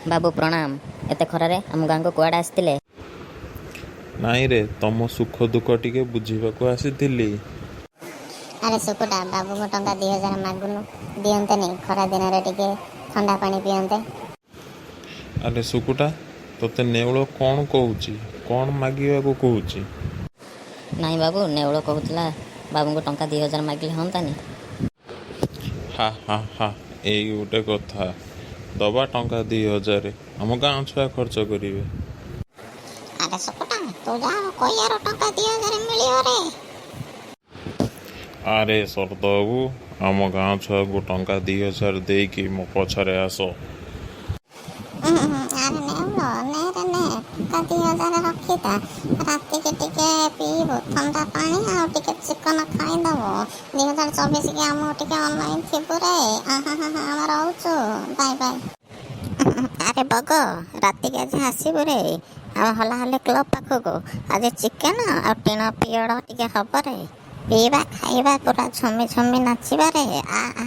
ବାବୁ ପ୍ରଣାମ। ଏତେ ଖରାରେ ଆମ ଗାଁକୁ କୁଆଡ଼େ ଆସିଥିଲେ? ନାଇଁ ରେ, ତମ ସୁଖ ଦୁଃଖ ଟିକେ ବୁଝିବାକୁ ଆସିଥିଲି। ଆରେ ସୁକୁଟା, ବାବୁଙ୍କୁ ଟଙ୍କା 2000 ମାଗୁନୁ, ଦିଅନ୍ତେନି, ଖରା ଦିନରେ ଟିକେ ଥଣ୍ଡା ପାଣି ପିଅନ୍ତେ। ଆରେ ସୁକୁଟା, ତୋତେ ନେଉଳ କ'ଣ କହୁଛି? କ'ଣ ମାଗିବାକୁ କହୁଛି? ନାଇଁ ବାବୁ, ନେଉଳ କହୁଥିଲା ବାବୁଙ୍କୁ ଟଙ୍କା 2000 ମାଗିଲେ ହୁଅନ୍ତାନି? ହା ହା ହା, ଏଇ ଗୋଟେ କଥା। ଦବା ଟଙ୍କା 2000, ଆମ ଗାଁ ଛୁଆ ଖର୍ଚ୍ଚ କରିବେ। ଆରେ ସୁକୁଟା, ତୁ ଯା କହିବାର ଟଙ୍କା 2000 ମିଳିବ ରେ। ଆରେ ଶରତ ବାବୁ, ଆମ ଗାଁ ଛୁଆକୁ ଟଙ୍କା 2000 ଦେଇକି ମୋ ପଛରେ ଆସ। ଆରେ ନେଉଳ, ନେ ରେ ନେ, ଟଙ୍କା 2000 ରଖିଥା, ରାତିକି ଟିକେ ପିଇବୁ ଥଣ୍ଡା ପାଣି ଆଉ ଟିକେ ଚିକନ ଖାଇଦବୁ। 2024 କି ଆମକୁ ଟିକେ ଅନଲାଇନ୍ ଥିବୁ ରେ। ଆହା ହା ହା, ଆମେ ରହୁଛୁ, ବାଇ ବାଇ। ଆରେ ବଗ, ରାତିକି ଆଜି ଆସିବୁ ରେ ଆମ ହଲାହଲି କ୍ଲବ ପାଖକୁ। ଆଜି ଚିକେନ ଆଉ ଟିଣ ପିଅଡ଼ ଟିକେ ହବ ରେ, ପିଇବା ଖାଇବା, ପୁରା ଝୁମି ଝୁମି ନାଚିବା ରେ। ଆ ଆ।